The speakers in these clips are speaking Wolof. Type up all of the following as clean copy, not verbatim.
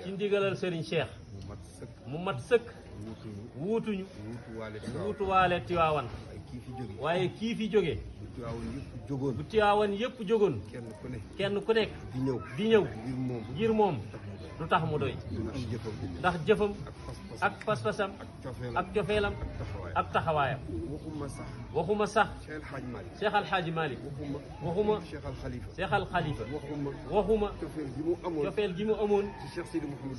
ci ndigalal Serigne Cheikh mu mat sëkk wuutuñu wuutuwaale Tiwaawan waaye kii fi jóge bu Tiwaawan yëpp jógoon kenn ku nekk di ñëw ngir moom du tax mu doy ndax jëfam ak pas-pasam ak cofeelam ak taxawaayam waxuma sax Cheikh Al Hadji Malick waxuma Cheikh Al Khalifa waxuma cofeel gi mu amoon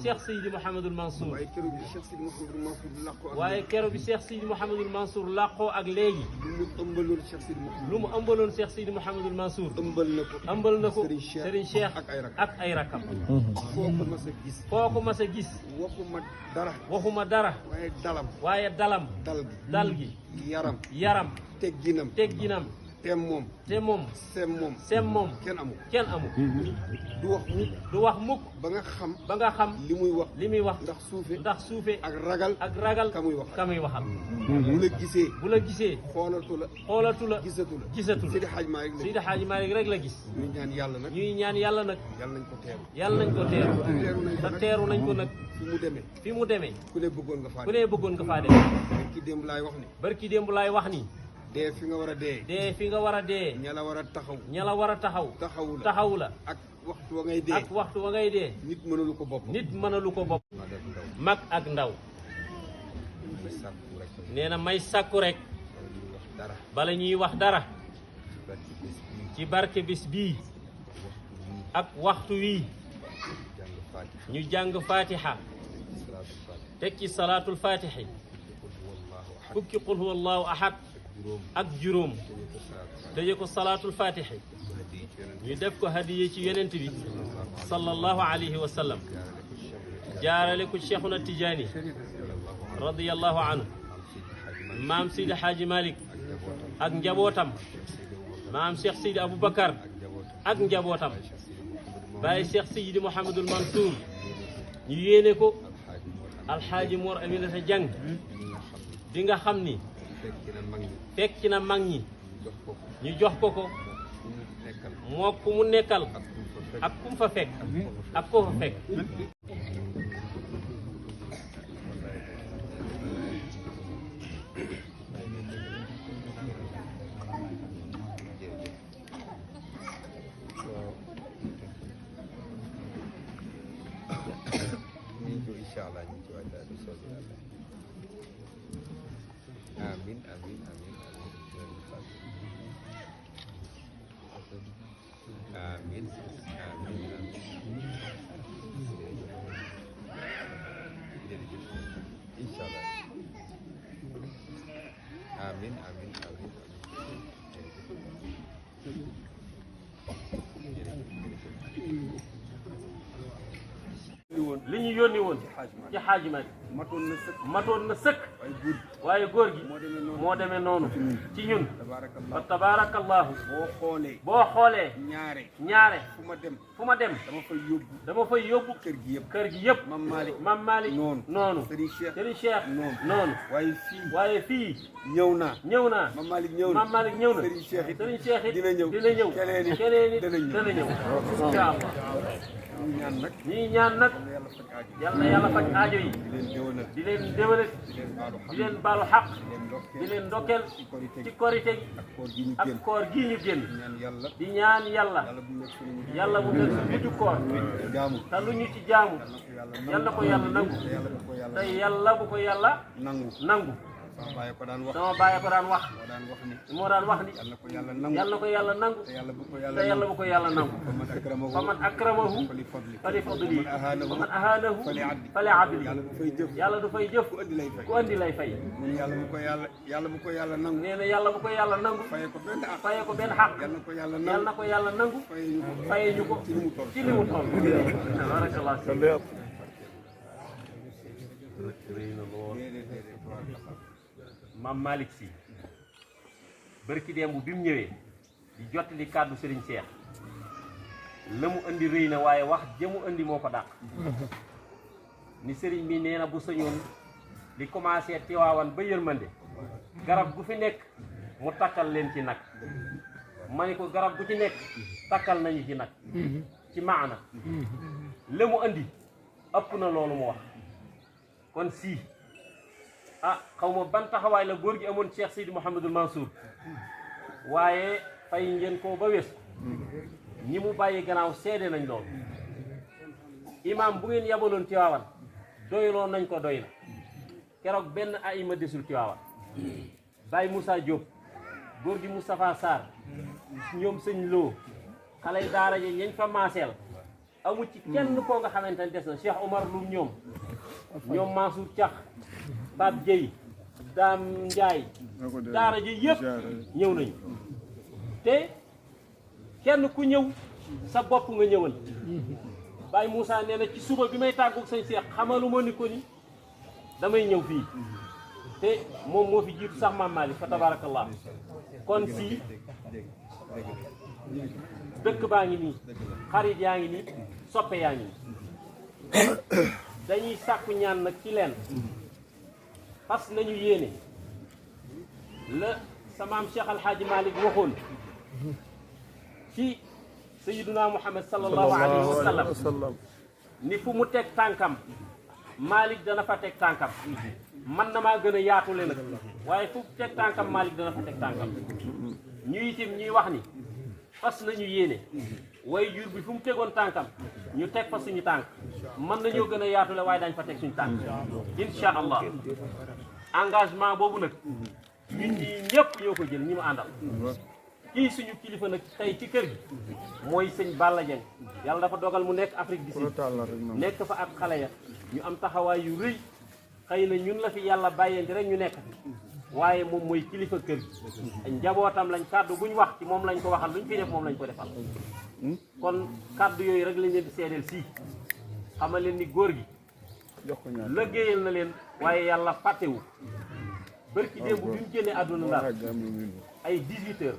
Cheikh Seydi Mouhamadul Mansour waaye keroog bi Cheikh Seydi Mouhamadul Mansour làqoo ak léegi lu mu ëmbaloon Cheikh Seydi Mouhamadul Mansour ëmbal na ko Serigne Cheikh ak ay rakam foo ko mas a gis waxuma dara waaye dalam dal gi yaram tegginam te moom sem moom kenn amu du wax mukk ba nga xam li muy wax ndax suufe ak ragal ka muy waxal bu la gisee xoolatu la gisatu Seydi Hadji Malick rek la gis ñuy ñaan yàlla nag yàlla nañ ko teeru te teeru nañ ko nag fi mu demee ku ne bëggoon nga faa demee barki démb laay wax ni dee fi nga war a dee. dee fi nga war a dee. ña la war a taxaw. ña la war a taxaw. taxaw la. ak waxtu wa ngay dee. ak waxtu wa ngay dee. nit mënalu ko bopp. nit mënalu ko bopp. mag ak ndaw. nee na may sàkku rek. bala ñuy wax dara. ci barke bis bii. ak waxtu wii. ñu jàng fatiha. teg ci salaatul fatihi. fukki qul huwa allahu ahad. ak juróom tëje ko salaatul fatihi ñu def ko hadiye ci yonent bi sallallahu alayhi wa sallam jaarale ko Cheikhuna Tijaani radiyallahu anhu maam Seydi Hadji Malick ak njabootam maam Cheikh Seydi Aboubacar ak njabootam Baye Cheikh Seydi Mouhamadul Mansour ñu yéene ko Alxaaji Mor Aminata Jang bi nga xam ni fekk na mag ñi ñu jox ko moo ku mu nekkal ak kum fa fekk ak ko fa fekk amin amin amin amin inshallah amin amin amin li ñu yónni woon ci Hadji Malick matoon na sëkk waaye góor gi moo demee noonu ci ñun fa tabarakallahu boo xoolee ñaare fu ma dem dama fay yóbbu kër gi yëpp Mam Malick noonu Serigne Cheikh noonu waaye fii ñëw naa Mam Malick ñëw na Serigne Cheikh it dina ñëw keneen it dana ñëw incha allah ñii ñaan nag yal na yàlla faj aajo yi di leen déwénal di leen baalu xaq di leen ndokkeel ci korite gi ak koor gii ñu génn di ñaan yàlla bu nekk su mujj koor te lu ñu ci jaamu yal na ko yàlla nangu te yàlla bu ko yàlla nangu sama baay ko daan wax moo daan wax ni yàlla na ko yàlla nangu te yàlla bu ko yàlla nangu fa man akramahu fa li fadli wa man ahaanahu fa li adli yàlla du fay jëf ku andi lay fay yàlla bu ko yàlla nangu nee na yàlla bu ko yàlla nangu faye ko benn xaq yàlla na ko yàlla nangu faye ñu ko ci li mu toll barakallah Mam Malick Sy barki démb bi mu ñëwee di jottali kàddu Serigne Cheikh la mu indi rëy na waaye wax jëmu indi moo ko dàq ni Serigne bi nee na bu sañoon di commencé Tiwaawan ba Yërmande garab gu fi nekk mu takkal leen ci nag ma ni ko garab gu ci nekk takkal nañu ci nag ci maana la mu indi ëpp na loolu mu wax kon si ah xaw ma ban taxawaay la góor gi amoon Cheikh Seydi Mouhamadul Mansour waaye fay ngeen ko ba wés ñi mu bàyyi gannaaw seede nañ loolu imam bu ngeen yabaloon Tiwaawan doyloon nañ ko doy na keroog benn ayima desul Tiwaawan Baye Moussa Diop góor gi Moustapha Sarr ñoom sëñ Lo xale yi daara ji ñañ fa maaseel amu ci kenn koo nga xamante ne des na Cheikh Omar Loum ñoom Mansour Thiax Pape Dieye Dame Ndiaye daara ji yëpp ñëw nañu te kenn ku ñëw sa bopp nga ñëwal Baye Moussa nee na ci suba bi may tàggu sëñ Cheikh xamaluma ni ko ni damay ñëw fii te moom moo fi jiitu sax Maam Malick fa tabarakallah kon si dëkk baa ngi nii xarit yaa ngi nii soppe yaa ngi nii dañuy sàkku ñaan nag ci leen fas nañu yéene la sa maam Cheikh Al Hadji Malick waxoon ci Sayyiduna Muhammad sallallahu alayhi wa sallam ni fu mu teg tànkam Malick dana fa teg tànkam man na maa gën a yaatule nag waaye fu mu teg tànkam Malick dana fa teg tànkam ñu itam ñuy wax ni fas nañu yéene way jur bi fu mu tegoon tànkam ñu teg fa suñu tànk mën nañoo gën a yaatule waaye dañ fa teg suñu tànk insha allah engagement boobu nag ñun ñi ñëpp ñoo ko jël ñi mu àndal kii suñu kilifa nag tey ci kër gi mooy sëñ Balla Dieng yàlla dafa dogal mu nekk Afrique du Sud nekk fa ak xale ya ñu am taxawaay yu rëy xëy na ñun la fi yàlla bàyyeendi rek ñu nekk waaye moom mooy kilifa kër gi njabootam lañ kàddu buñ wax ci moom lañ ko waxal luñ fi def moom lañ ko defal kon kàddu yooyu rek lañ leen di seedeel sii xamal leen ni góor gi liggéeyal na leen waaye yàlla fàttewu bërki démb bi mu génnee àdduna ndax ay 18 heures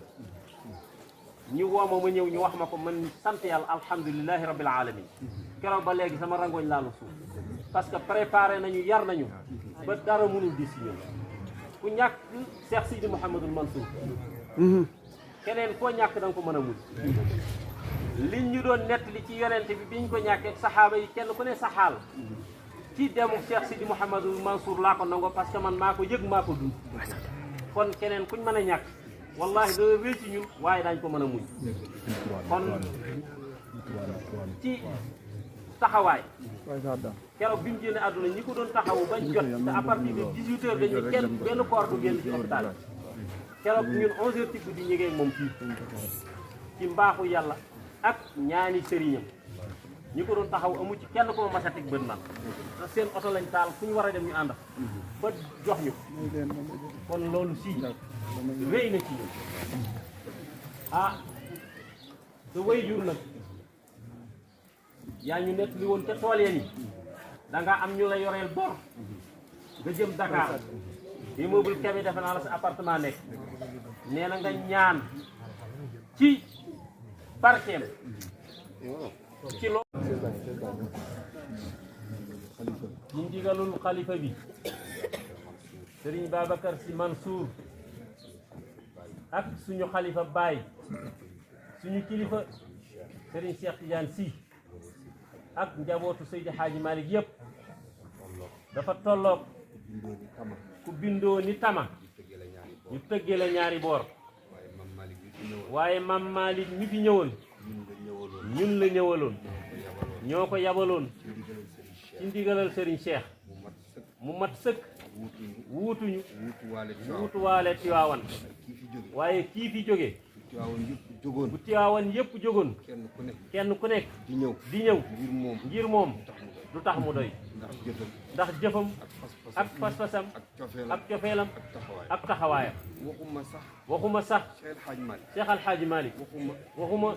ñu wooma ma ñëw ñu wax ma ko man sant yàlla alhamdulilahi rabbil alamin keroog ba léegi sama rangoñ laalu suuf parce que préparé nañu yar nañu ba dara mënul di si ñun ku ñàkk Cheikh Sidi Mouhamadul Mansour keneen koo ñàkk da nga ko mën a muñ liñ ñu doon nett li ci yonente bi biñ ko ñàkkee saxaaba yi kenn ku ne saxaal ci demu Cheikh Sidi Mouhamadul Mansour laa ko nango parce que man maa ko yëg maa ko dund kon keneen kuñ mën a ñàkk wallahi dana wéy ci ñun waaye daañ ko mën a muñ kon ci taxawaay keroog bi mu génne àdduna ñi ko doon taxawu bañ jot te à partir de 18 heures dañu kenn benn corps du génn ci hôpital keroog ñun 11 heures ci guddi ñu ngi moom fii ci mbaaxu yàlla ak ñaani sëriñam ñi ko doon taxaw amu ci kenn ko ma mas a teg bët man te seen oto lañ taal fu ñu war a dem ñu ànd ba jox ñu kon loolu si wéy na ci ñun ah te way jur nag yaa ñu nekk li woon ca tool yi da nga am ñu la yoreel bor nga jëm Dakar immeuble Kébé defe naa la sa appartement nekk nee na nga ñaan ci barkeem ci loolu ñu ndigalul xalifa bi Serigne Babacar Sy Mansour ak suñu xalifa Baye suñu kilifa Serigne Cheikh Tidiane Sy ak njabootu Seydi Hadji Malick yëpp dafa tolloog ku bindoo ni tama ñu tëggee la ñaari boor waaye Mam Malick mi fi ñëwoon ñun la ñëwaloon ñoo ko yabaloon ci ndigalal Serigne Cheikh mu mat sëkk wuutuñu wuutuwaale Tiwaawan waaye kii fi jóge bu Tiwaawan yëpp jógoon kenn ku nekk di ñëw ngir moom du tax mu doy ndax jëfam ak pas-pasam ak cofeelam ak taxawaayam waxuma sax Cheikh Al Hadji Malick waxuma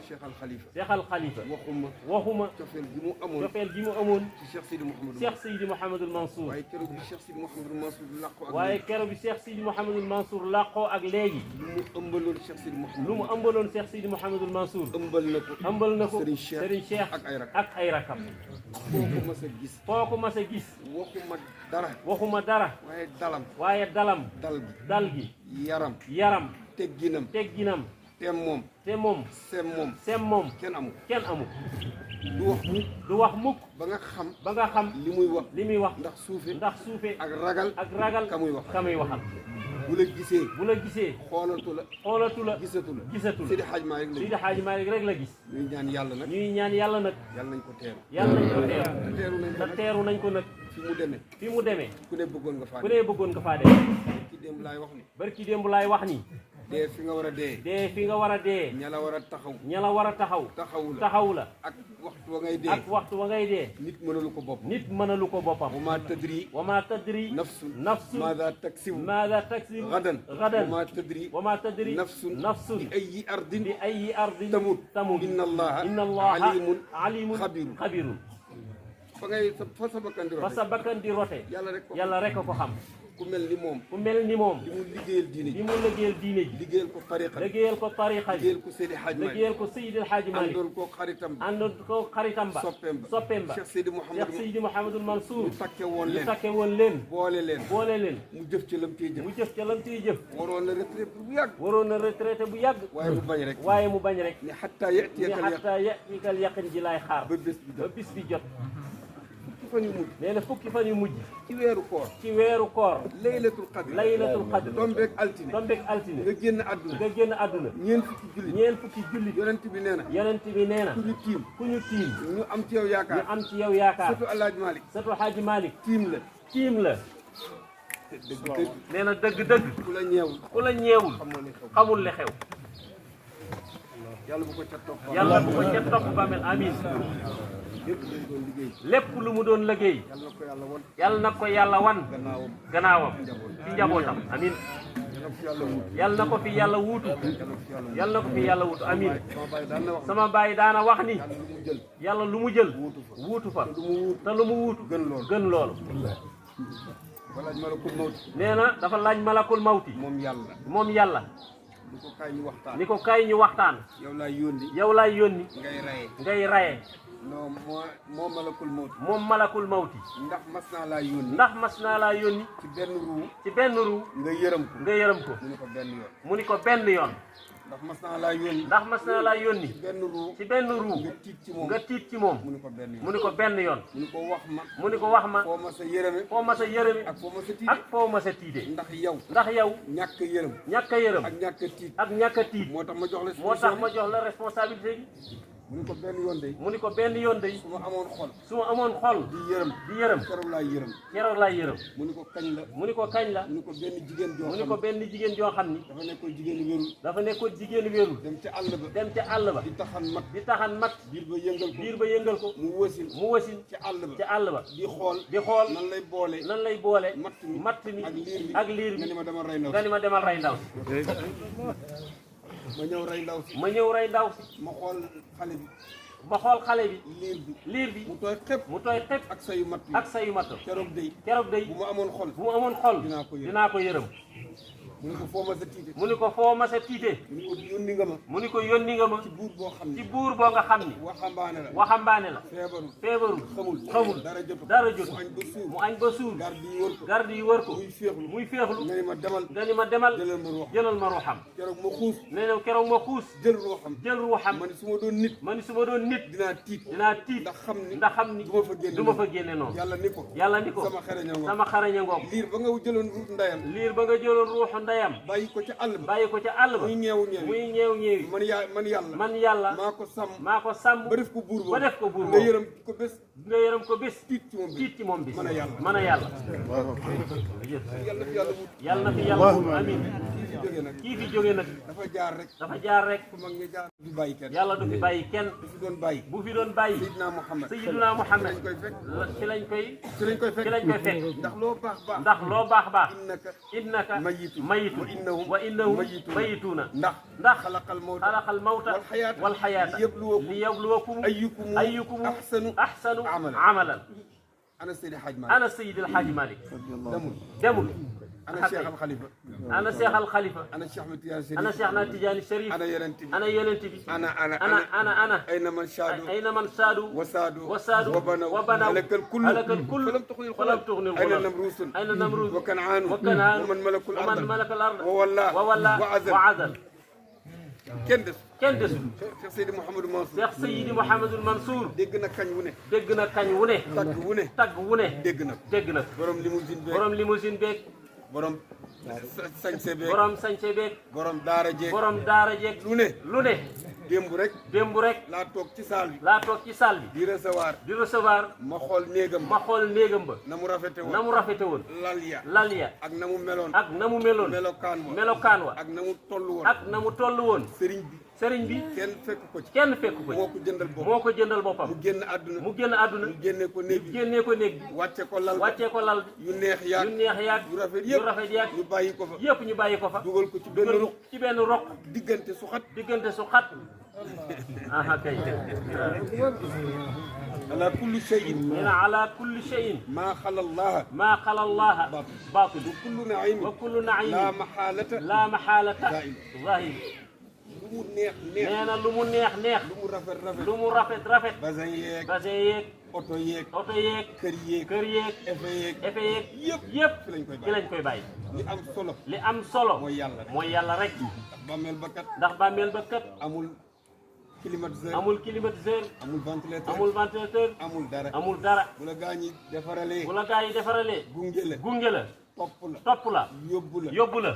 Cheikh Al Khalifa waxuma cofeel gi mu amoon Cheikh Sidi Mouhamadul Mansour waaye keroog bi Cheikh Sidi Mouhamadul Mansour làqoo ak léegi lu mu ëmbaloon Cheikh Sidi Mouhamadul Mansour ëmbal na ko Serigne Cheikh ak ay rakam foo ko mas a gis waxuma dara waaye dalam dal gi yaram tegginam te moom sem moom kenn amul du wax mukk ba nga xam li muy wax ndax suufe ak ka ragal muy waxal bu la gisee xoolatu la gisatu la Seydi Hadji Malick rek la gis ñuy ñaan yàlla nag yàlla nañ ko teeru te teeru nañ ko nag fi mu demee ku ne bëggoon nga faa dem barki démb laay wax ni dee fi nga war a dee ña la war a taxaw taxaw la ak waxtu wa ngay dee nit mënalu ko boppam wa ma tadri nafsun maada taksibu gadan wa ma tadri nafsun bi ayyi ardin tamut inna allaha alimun xabirun fa sa bakkan di rote yàlla rek ko xam ku mel ni moom di mu liggéeyal diine ji liggéeyal ko tariqa bi liggéeyal ko Seydi Hadji Malick àndoon ko xaritam ba soppeem ba Cheikh Seydi Mouhamadul Mansour ñu takke woon leen boole leen mu jëf ca lam ciy jëf waroon na retraité bu yàgg waaye mu bañ rek ni hatta ya'tiyakal yaqin ji laay xaar ba bis bi jot nee na fukki fan yu mujj ci weeru koor laylatul qadr tombeek altine nga génn àdduna ñeen fukki julli yonent bi nee na ku ñu tiim ñu am ci yow yaakaar sëtu Hadji Malick tiim la nee na dëgg ku la ñeewul xamul li xew yàlla bu ko ca topp ba mel amiin lépp lu mu doon liggéey yàlla na ko yàlla wan gannaawam ci njabootam amiin yàlla na ko fi yàlla wuutu amiin sama baay daana wax ni yàlla lu mu jël wuutu fa te lu mu wuutu gën loolu nee na dafa laaj malakul mawti moom yàlla ni ko kaay ñu waxtaan yow laay yónni ngay raye non moom malakul mawti ndax mas naa laa yónni ci benn ruu nga yërëm ko mu ni ko benn yoon ndax mas naa laa yónni ci benn ruu nga tiit ci moom mu ni ko benn yoon mu ni ko wax ma foo ma sa yërëme ak foo ma sa tiite ndax yow ñàkk a yërëm ak ñàkk a tiit moo tax ma jox la responsabilité bi mu ni ko benn yoon day su ma amoon xol di yërëm keroog laay yërëm mu ni ko kañ la mu ni ko benn jigéen joo xam ni dafa nekkoon jigéen wérul dem ca àll ba di taxan mat biir ba yëngal ko mu wasin ca àll ba di xool nan lay boole matt mi ak liir bi nga ni ma demal rey ndaw ma ñëw rey ndaw si ma xool xale bi liir bi mu tooy xepp ak sayu matt keroog day bu mu amoon xol dinaa ko yërëm mu ni ko foo ma sa tiite mu ni ko yónni nga ma ci buur boo nga xam ni waxambaane la feebarul xamul dara jot mu añ ba suur garde yi wër ko muy féexlu nga ni ma demal jëlal ma ruuxam nee na keroog ma xuus jël ruuxam ma ni su ma doon nit dinaa tiit ndax xam ni du ma fa génne noonu yàlla ni ko sama xaraña ngoog liir ba nga jëloon ruuxu ndeyam bàyyi ko ca àll ba muy ñeew man yàlla maa ko sàmm ba def ko buur nga yërëm ko bés tiit ci moom bis mën a yàlla yàlla na fi yàlla wut amiin kii fi jóge nag dafa jaar rek yàlla du fi bàyyi kenn bu fi doon bàyyi Sayyidina Muhammad ci lañ koy fekk ndax loo baax innaka mayitun wa innahum mayituuna ndax xalaqal mawta wal xayaata liyabluwakum ayyukum ahsanu amalan ana Seydi El Hadji Malick demul ana Cheikh Al Khalifa ana Cheikh na Tidiane Chérif ana yonent bi ana ayna man saadu wa saadu wa banaw halakal kull falam tughni ayna namruz wa kan'an wa man malakal ard wa walla wa azal kenn des kenn desul Cheikh Seydi Mouhamadou Mansour Cheikh Seydi Mouhamadul Mansour dégg na kañ wu ne dégg na kañ wu ne tagg wu ne tagg wu ne dégg na dégg na borom limousine beeg borom limousine beeg borom sañse beeg borom sañse beeg borom daara jeeg borom daara jeeg lu ne lu ne démb rek laa toog ci saal bi laa toog ci salle bi di recevoir ma xool néegam ma xool néegam ba na mu rafete woon na mu rafete woon lal ya ak na mu meloon melokaan wa ak na mu toll woon sëriñ bi kenn fekku ko ci moo ko jëndal boppam mu génn àdduna ñu génnee ko néeg bi wàcce ko lal yu neex yaag yu rafet yaag ñu bàyyi ko fa dugal ko ci benn roq diggante su xat aha kay ala kulli shay'in ala kulli shay'in maa xala allaha baatil wa kullu na'im la maxaalata zahir lu mu neex lu mu neex lu mu rafet basin yeeg oto yeeg kër yeeg effet yeeg yëpp ci lañ koy bàyyi li am solo mooy yàlla rek ndax bàmmeel ba kat amul climatiseur amul ventilateur amul dara bu la gaa ñi defaralee gunge la topp la yóbbu la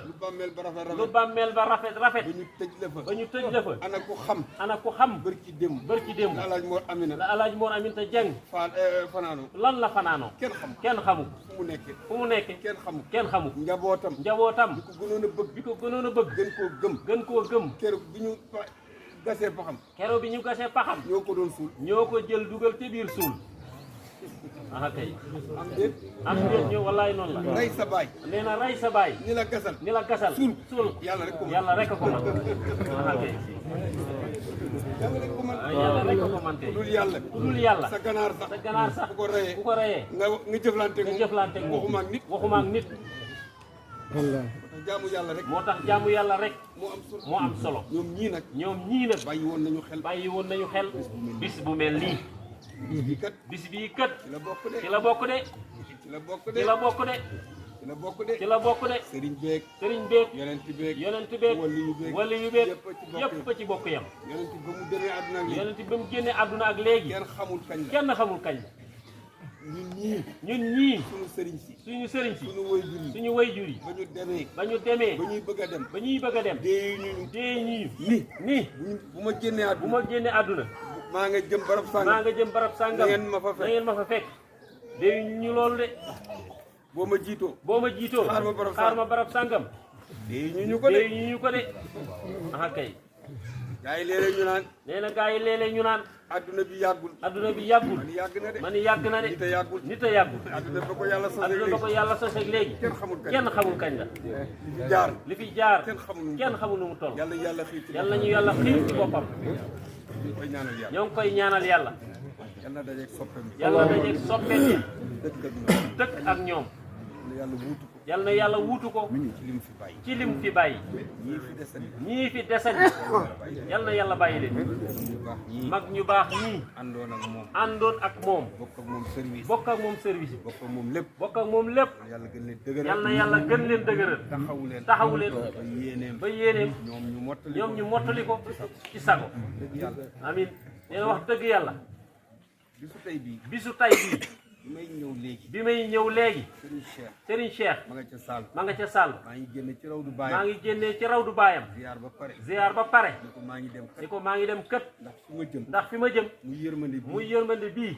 lu bàmmeel ba rafet ba ñu tëj la fa ana ku xam bërki démb la alaaj Mor Aminta Dieng lan la fanaanoo kenn xamu fu mu nekk kenn xamu njabootam bi ko gënoon a bëgg gën koo gëm keroog bi ñu gasee paxam ñoo ko jël dugal ci biir suul aha kay am déet ñëw wallaay noonu la rey sa baay nee na rey sa baay ni la gasal suul yàlla rek a ko mën aha kay yàlla rek a ko mën kay ku dul yàlla sa ganaar sax bu ko reyee nga jëflante moom waxuma ak nit moo tax jaamu yàlla rek moo am solo ñoom ñii nag bàyyi woon nañu xel bis bu mel nii bis bii kat ci la bokk de sëriñ beeg yonent beeg wali yu beeg yëpp ci bokk yam yonent ba mu génnee àdduna ak léegi kenn xamul kañ ñun ñii suñu sëriñ si suñu wayjur yi ba ñu demee ba ñuy bëgg a dem dee ñu ni bu ma génnee àdduna maa nga jëm barab sàngam na ngeen ma fa fekk dee ñu loolu de boo ma jiitoo xaar ma barab sàngam dee ñu ko de aha kay gaa yi léeg-léeg ñu naan adduna bi yàggul man yàgg na de nit a yàggul adduna ba ko yàlla sos ak léegi kenn xamul kañ la li fi jaar kenn xamul nu mu toll yàlla ñu yàlla xiir ci boppam ñoo ngi koy ñaanal yàlla dajeeg soppeem yi dëkk ak ñoom yal na yàlla wuutu ko ci lim fi bàyyi ñii fi desandi yal na yàlla bàyyi leen mag ñu baax ñii àndoon ak moom bokk ak moom service bokk ak moom lépp yal na yàlla gën leen dëgëral taxawu leen ba yéeneem ñoom ñu mottali ko ci sago amin nee na wax dëgg yàlla bisu tay bii bi may ñëw léegi Serigne Cheikh ma nga ca Sall maa ngi génnee ci rawdu baayam ziar ba pare ni ko maa ngi dem kët ndax fi ma jëm muy yërmande bii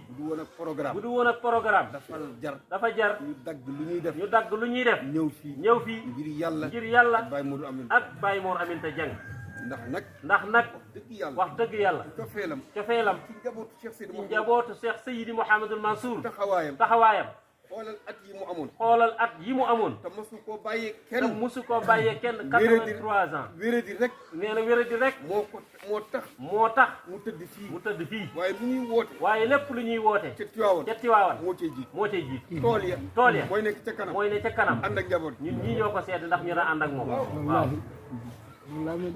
bu du woon ak programme dafa jar ñu dagg lu ñuy def ñëw fii ngir yàlla ak Baye Mor Aminta Dieng ndax nag wax dëgg yàlla cofeelam ci njabootu Cheikh Seydi Mouhamadul Mansour taxawaayam xoolal at yi mu amoon te mosu koo bàyyee kenn 83 ans nee na wéradi rek moo tax mu tëdd fii waaye lépp lu ñuy woote ca Tiwaawan moo cay jiit tool ya mooy ne ca kanam ànd ak njaboot ñun ñii ñoo ko seet ndax ñu na ànd ak moom waaw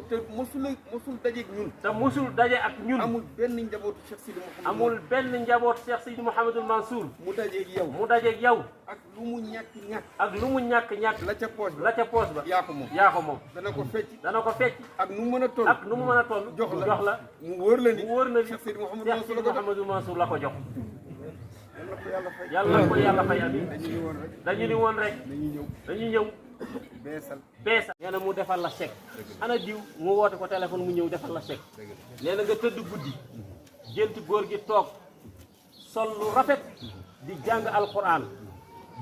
te mosul dajeeg ñun. te mosul daje ak ñun. amul benn njabootu Cheikh Sidi Mouhamadou. amul benn njabootu Cheikh Sidi Mouhamadou Mansour. mu dajeeg yow. mu dajeeg yow. ak lu mu ñàkk. ak lu mu ñàkk. la ca poos ba. la ca poos ba. yaa ko moom. yaa ko moom. dana ko fecc. dana ko fecc. ak nu mu mën a toll. ak nu mu mën a toll. jox la mu wóor la ni. Cheikh Sidi Mouhamadou Mansour la ko jox. yàlla na ko yàlla fay amiin. dañu ni woon rek. dañu ñëw. beesal. nee na mu defal la chèque. ana diw mu woote ko téléphone mu ñëw defal la chèque. nee na nga tëdd guddi. gént góor gi toog. sol lu rafet. di jàng alquran.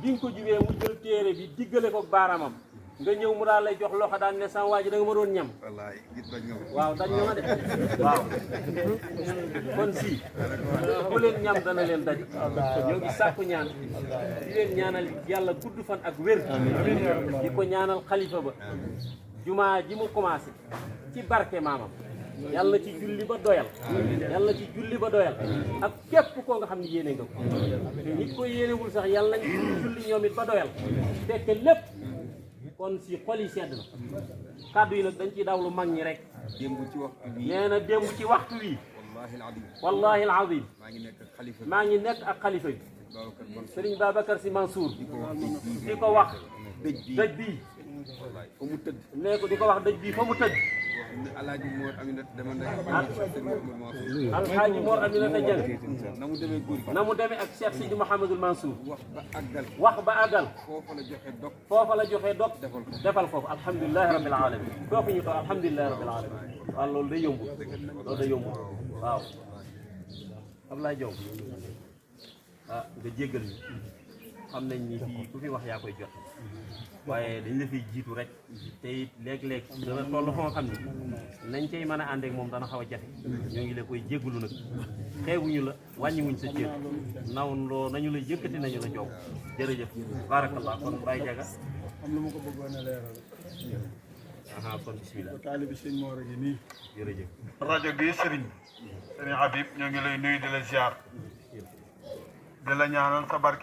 bi nga ko jubee mu jël téere bi diggale ko baaraamam. nga ñëw mu daal lay jox loxo daan ne sama waa ji da nga ma doon ñam. wallaay gis dañ nga ma. waaw dañ nga ma de waaw. kon si ku leen ñam dana leen daj. ñoo ngi sàkku ñaan. di leen ñaanal yàlla gudd fan ak wér. di ko ñaanal xalifa ba. jumaa ji mu commencé. ci barke maamam. yàlla ci julli ba doyal. yàlla ci julli ba doyal. ak képp koo nga xam ne yéene nga ko. te nit ko yéenewul sax yàlla nañ julli ñoom it ba doyal. fekke lépp. kon si xol yi sedd na kàddu yi nag dañ ciy dawlu mag ñi rek. démb ci waxtu wi. nee na démb ci waxtu wi. wallahi al azim. maa ngi nekk ak xalifa bi. Serigne Babacar Sy Mansour. di ko wax. dëj bii. fa mu tëdd. nee ko di ko wax dëj bii fa mu tëdd. Alaaji Mor Aminata dama nekk. Alxaaji Mor Aminata Dieng. na mu demee góor gi. na mu demee ak Cheikh Sidi Mouhamadul Mansour. wax ba àggal. foofa la joxe dog. defal foofu alhamdulilahi rabbil alamin. foofu ñu toog alhamdulilahi rabbil alamin. waaw loolu day yomb. loolu day yomb waaw. Ablaye Diop ah nga jéggal ñu xam nañ ni fii ku fi wax yaa koy jot. waaye dañ la fiy jiitu rek te it léeg-léeg dana toll foo xam ni nañ cay mën a ànd ak moom dana xaw a jafe ñoo ngi la koy jéggalu nag xeebuñu la wàññiwuñ sa cër naw loo nañu la yëkkati nañu la jow jërëjëf barakallah kon Baye Diaga am lu ma ko bëggoon a leeral aha kon bismillah taalibi sëñ Mor a ngi nii jërëjëf rajo bi Serigne Habib ñoo ngi lay nuyu di la ziar di la ñaanal sa barke